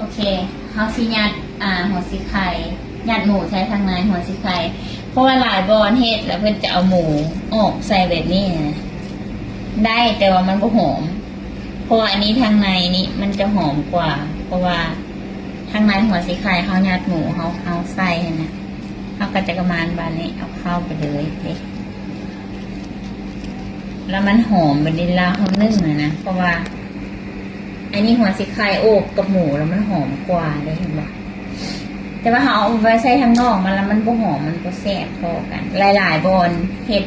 ໂອເຄ ເຮົາຊິຍັດ ອ່າ ຫົວສີໄຄ ຍັດໝູໃສ່ທາງໃນຫົວສີໄຄ ເພາະວ່າຫຼາຍບ່ອນເຮັດແລ້ວເພິ່ນຈະເອົາໝູອອກໃສ່ແບບນີ້ນະ ໄດ້ ແຕ່ວ່າມັນບໍ່ຫອມ ເພາະວ່າອັນນີ້ທາງໃນນີ້ມັນຈະຫອມກວ່າ ເພາະວ່າທາງໃນຫົວສີໄຄເຮົາຍັດໝູ ເຮົາ ເຮົາໃສ່ຫັ້ນນະ ເຮົາກໍຈະປະມານບາດນີ້ ເອົາເຂົ້າໄປເລີຍເດ້ ແລ້ວມັນຫອມ ບັດນີ້ເວລາເຮົາໜຶ້ງຫັ້ນນະ ເພາະວ່າ ອັນນີ້ຫົວສີໄຄໂອບກັບໝູແລ້ວມັນຫອມກວ່າເດ້ ເຫັນບໍ່? ແຕ່ວ່າເຮົາເອົາໄວ້ໃສ່ທາງນອກມັນ ແລ້ວມັນບໍ່ຫອມ ມັນບໍ່ແຊບພໍກັນ. ຫຼາຍໆບ່ອນເຮັດ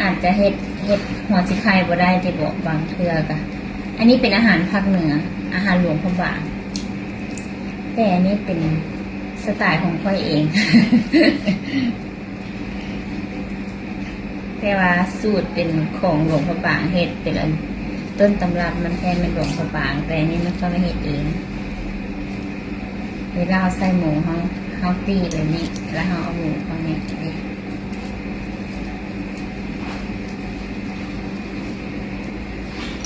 ອາດຈະເຮັດ ເຮັດຫົວສີໄຄບໍ່ໄດ້ຕິເບາະ ບາງເທື່ອກະ. ອັນນີ້ເປັນອາຫານພາກເໜືອ ອາຫານຫຼວງພະບາງ ແຕ່ອັນນີ້ເປັນສະໄຕຂອງຂ້ອຍເອງ. ແຕ່ວ່າສູດເປັນຂອງຫຼວງພະບາງເຮັດ ເປັນອັນຕົ້ນຕຳລັບມັນແທ້ແມ່ນຫຼວງພະບາງ ແຕ່ອັນນີ້ມັນກໍມາເຮັດເອງ. ເວລາເຮົາໃສ່ໝູ ເຮົາ ເຮົາຕີແບບນີ້ ແລ້ວເຮົາເອົາໝູເຂົ້ານີ້ເດ້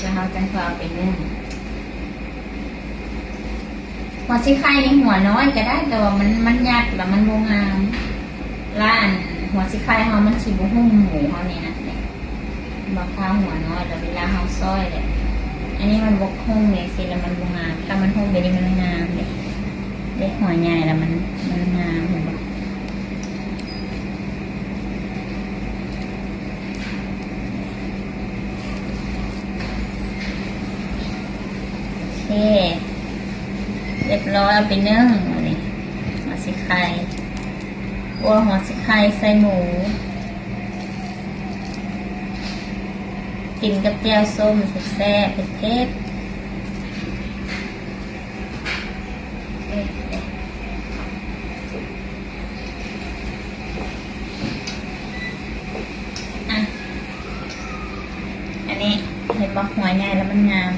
ແລ້ວເຮົາຈັ່ງຄ່ອຍເອົາໄປໜຶ້ງ. ຫົວສີໄຄນີ້ຫົວນ້ອຍກໍໄດ້ ແຕ່ວ່າມັນ ມັນຍັດແລ້ວມັນບໍ່ງາມ ແລ້ວອັນຫົວສີໄຄເຮົາມັນຊິບໍ່ຫຸ້ມໝູເຮົານີ້ນະ ນີ້ ບັກພ້າວຫົວນ້ອຍ ແລ້ວເວລາເຮົາຊອຍແຫຼະ ອັນນີ້ມັນບໍ່ຫຸ້ມຈັ່ງຊີ້ແລ້ວມັນບໍ່ງາມ ຖ້າມັນຫຸ້ມແບບນີ້ມັນງາມເດ້ ເດ້ ຫົວໃຫຍ່ແລ້ວມັນ ມັນງາມ ເຫັນບໍ່? ໂອເຄ ຮຽບຮ້ອຍ ເອົາໄປໜຶ້ງ ອັນນີ້ຫົວສີໄຄ ໂອ້ ຫົວສີໄຄໃສ່ໝູ ກິນກັບແຈ່ວສົ້ມແຊບໆ ເຜັດໆ. ອັນນີ້ເຫັນບໍ່ ຫົວໃຫຍ່ແລ້ວມັນງາມ